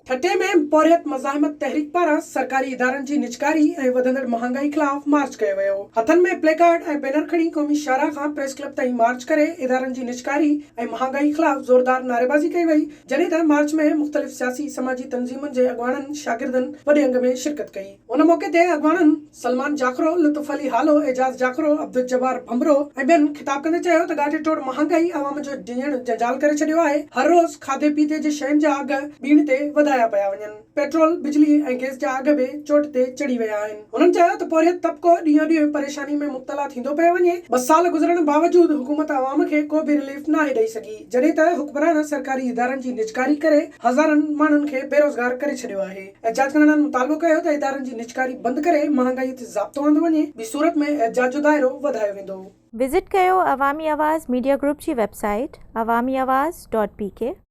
ٺٽي ۾ پورهيت مزاحمت تحريڪ پاران سرڪاري ادارن جي نجڪاري ۽ وڌندڙ مهانگائي خلاف مارچ ڪيو ويو. هٿن ۾ پلي ڪارڊ ۽ بينر کڻي قومي شاهراهه کان پريس ڪلب تائين مارچ ڪري ادارن جي نجڪاري ۽ مهانگائي خلاف زوردار نعريبازي ڪئي وئي، جڏهن ته مارچ ۾ مختلف سياسي سماجي تنظيمن جي اڳواڻن شاگردن وڏي انگ ۾ شرڪت ڪئي. ان موقعي تي اڳواڻن سلمان جاکرو، لطف علي هالو، اعجاز جاکرو، عبدالجبار ڀنڀرو ۽ ٻين خطاب ڪندي چيو ته ڳاٽي ٽوڙ مهانگائي عوام جو جيئڻ جنجال ڪري ڇڏيو آهي، هر روز کاڌي پيتي جي شين جا اگهه ٻيڻ تي وڌايا پيا وڃن، پيٽرول، بجلي ۽ گئس جا اگهه به چوٽ تي چڙهي ويا آهن. هنن چيو ته پورهيت طبقو ڏينهون ڏينهن پريشاني ۾ مبتلا ٿيندو پيو وڃي، ٻه سال گذرڻ باوجود حڪومت عوام کي ڪو به رليف ناهي ڏئي سگهي، جڏهن ته حڪمران سرڪاري ادارن جي نجڪاري ڪري هزارن ماڻهن کي بيروزگار ڪري ڇڏيو آهي. احتجاج ڪندڙن مطالبو ڪيو ته ادارن جي نجڪاري بند ڪري مهانگائي تي ضابطو آندو وڃي، ٻي صورت ۾ احتجاج جو دائرو وڌايو ويندو. وزٽ ڪيو عوامي آواز ميڊيا گروپ جي website Awami Awaz dot P K.